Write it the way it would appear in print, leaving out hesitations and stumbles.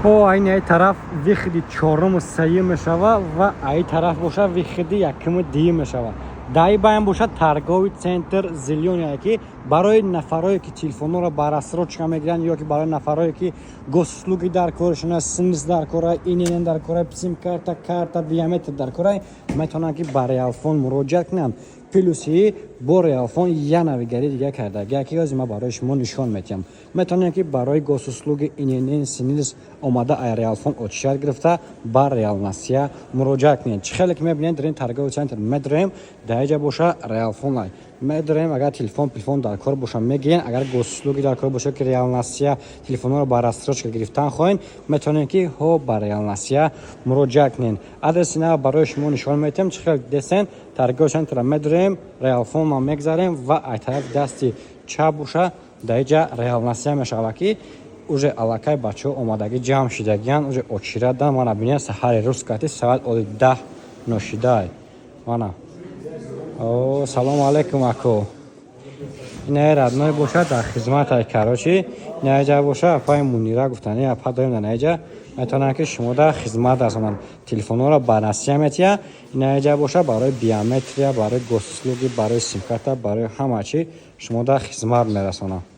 О, айни ай тараф выходи чоруму сеюм мешава ва ай тараф боша выходи якуму дуюм мешава. Даи баён бошад торговый центр «Зелёный», ки барои нафарое, ки телефонҳоро ба рассрочка мегиранд, ё ки барои нафарое, ки госуслуги дар коршона, СНИЛС дар кора, ИНН дар кора, сим-карта, карта биометр дар кора, метавонанд, ки ба Реалфон муроҷиат кунанд. Плюси бо Реалфон я навигари дига кардагия, ки ҳозир ман барои шумо нишон медиҳам. Метавонем, ки барои госуслуги, ИНН, СНИЛС омада, ай Реалфон очередь гирифта, ба Реалнасия муроҷиат кунед. Чӣ хеле ки мебинед, дар ин торговый центр медроем, дар иҷа боша Реалфон ай. Медроем, агар телефон пилфон дар кор боша, мегирен, агар госуслуги дар кор боша, ки Реалнасия телефонҳоро ба рассрочка гирифтан хоҳед, метавонем, ки ҳо ба Реалнасия муроҷиат кунед. Адреси нав барои шумо нишон медиҳам. Чӣ хел десен, торговый центрра медроем, Реалфонма мегзарем ва ай тарафи дасти чап боша дар иҷа Реалнасия мешава, ки уже аллакай бачаҳо омадагӣ, ҷамъ шидагиян, уже очередьдан. Мана бинед, саҳари рӯз кати соат оли 10 ношидай. Мана, о, салому алайкум, ако. Инаи родной бошад, дар хизматай. Короче, инаиҷа боша апаи Мунира гуфтани апа дорем. Дар наиҷа метавонанд, ки шумо дар хизмат расонанд, телефонҳоро ба насия метиҳа. Инаиҷа боша барои биометрия, барои госуслуги, барои симкарта, барои ҳама чӣ шумо дар хизмат мерасонанд.